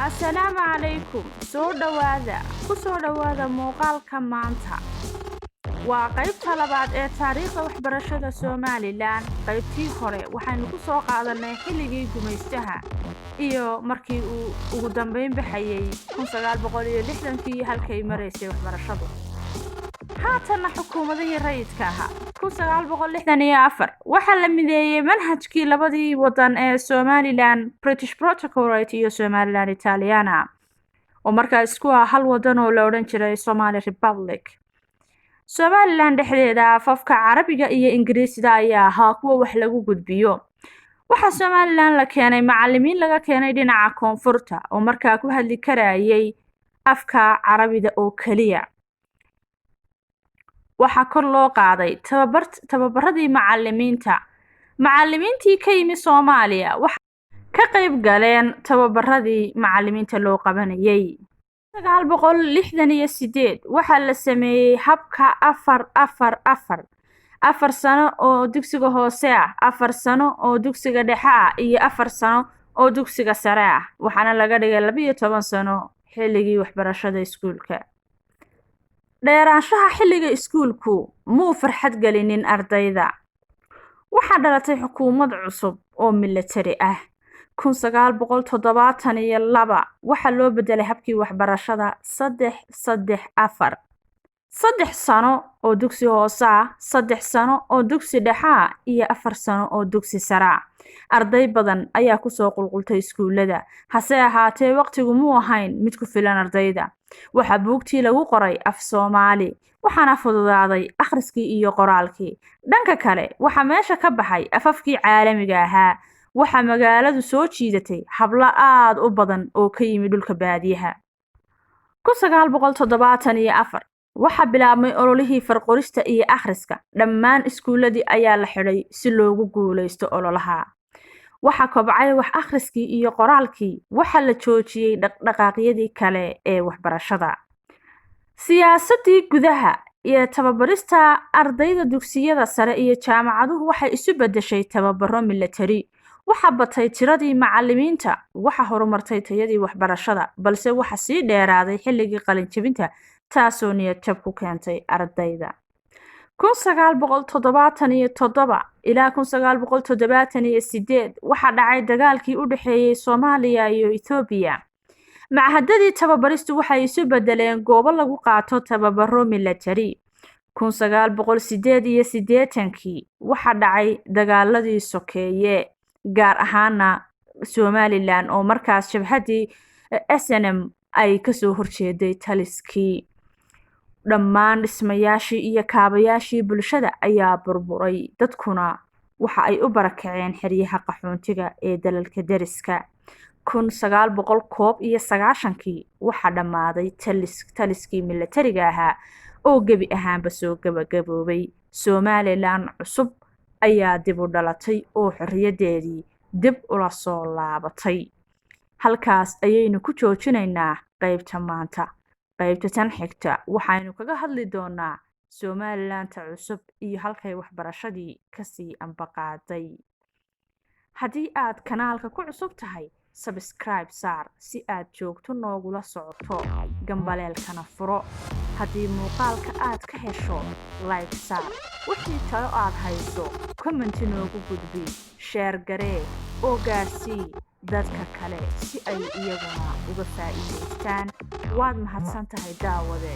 Assalaamu calaykum, soo dhowaada, ku soo dhowaada muuqaalka maanta. Waa qaybta labaad ee taariikhda waxbarashada Somaliland. Qaybtii hore waxaynu ku soo qaadanay xilligii gumaystaha iyo markii uu ugu dambeyn baxayay 1960-kii, halkay maraysay waxbarashadu. Haatanna xukuumadihii rayidka ahaa. 1964 waxaa la mideeyey manhajkii labadii wadan ee Somaliland British Protectorate iyo Somaliland Italiana, oo markaa isku ah hal wadan oo la odhan jiray Somali Republic. Somaliland dhexdeeda afafka Carabiga iyo Ingiriisida ayaa ahaa kuwa wax lagu gudbiyo. Waxaa Somaliland la keenay macalimiin laga keenay dhinaca koonfurta oo markaa ku hadli karayay afka Carabida oo keliya. Waxaa kor loo qaaday tababaradii macalimiinta. Macalimiintii ka yimi Soomaaliya waxa ka qayb galeen tababaradii macalimiinta loo qabanayay. 968 waxaa la sameeyey habka 4-4-4: 4 sano oo dugsiga hoose ah, 4 sano oo dugsiga dhexe ah iyo 4 sano oo dugsiga sare ah. Waxaana laga dhigay 12 sano xilligii waxbarashada iskuulka. Dheeraanshaha xilliga iskuulku muu farxad gelinin ardayda. Waxaa dhalatay xukuumad cusub oo milatari ah. 1972 waxaa loo bedelay habkii waxbarashada 3-3-4: 3 sano oo dugsi hoose ah, 3 sano oo dugsi dhexe ah iyo 4 sano oo dugsi sare ah. Arday badan ayaa kusoo qulqultay iskuullada, hase ahaatee waqtigu muu ahayn mid ku filan ardayda. Waxaa buugtii lagu qoray af Soomaali, waxaana fududaaday akhriskii iyo qoraalkii. Dhanka kale, waxaa meesha ka baxay afafkii caalamiga ahaa. Waxaa magaaladu soo jiidatay hablo aad u badan oo ka yimi dhulka baadiyaha. 1974 waxaa bilaabmay ololihii farqorista iyo akhriska. Dhammaan iskuuladii ayaa la xidhay si loogu guuleysto ololaha. Waxaa kobcay wax akhriskii iyo qoraalkii. Waxaa la joojiyey dhaqdhaqaaqyadii kale ee waxbarashada. Siyaasadii gudaha iyo tababarista ardayda dugsiyada sare iyo jaamacaduhu waxay isu bedeshay tababaro milatari. Waxaa batay tiradii macalimiinta, waxaa horumartay tayadii waxbarashada, balse waxa sii dheeraaday xilligii qalinjabinta, taasoo niyad jab ku keentay ardayda. 1977 ilaa 1978 waxaa dhacay dagaalkii u dhexeeyey Soomaaliya iyo Ethoobiya. Machadadii tababaristu waxay isu bedeleen goobo lagu qaato tababaro milatari. 1988-kii waxaa dhacay dagaaladii sokeeye, gaar ahaana Somaliland, oo markaas jabhaddii SNM ay kasoo horjeeday taliskii. Dhammaan dhismayaashii iyo kaabayaashii bulshada ayaa burburay, dadkuna waxa ay u barakaceen xeryaha qaxoontiga ee dalalka deriska. 1991-kii waxaa dhammaaday taliskii milatariga ahaa oo gebi ahaanba soo gabagaboobay. Somaliland cusub ayaa dib u dhalatay oo xorriyadeedii dib ula soo laabatay. Halkaas ayaynu ku joojinaynaa qaybta maanta. Qaybta tan xigta waxaynu kaga hadli doonaa Somalilandta cusub iyo halkay waxbarashadii kasii ambaqaaday. Haddii aad kanaalka ku cusub tahay, subscribe saar si aad joogto noogula socoto, gambaleelkana furo. Haddii muuqaalka aad ka hesho, like saar. Wixii talo aad hayso, comment noogu gudbi. Share garee oo gaarsii dadka kale si ay iyaguna uga faa'iidaystaan. Waad mahadsan tahay, daawade.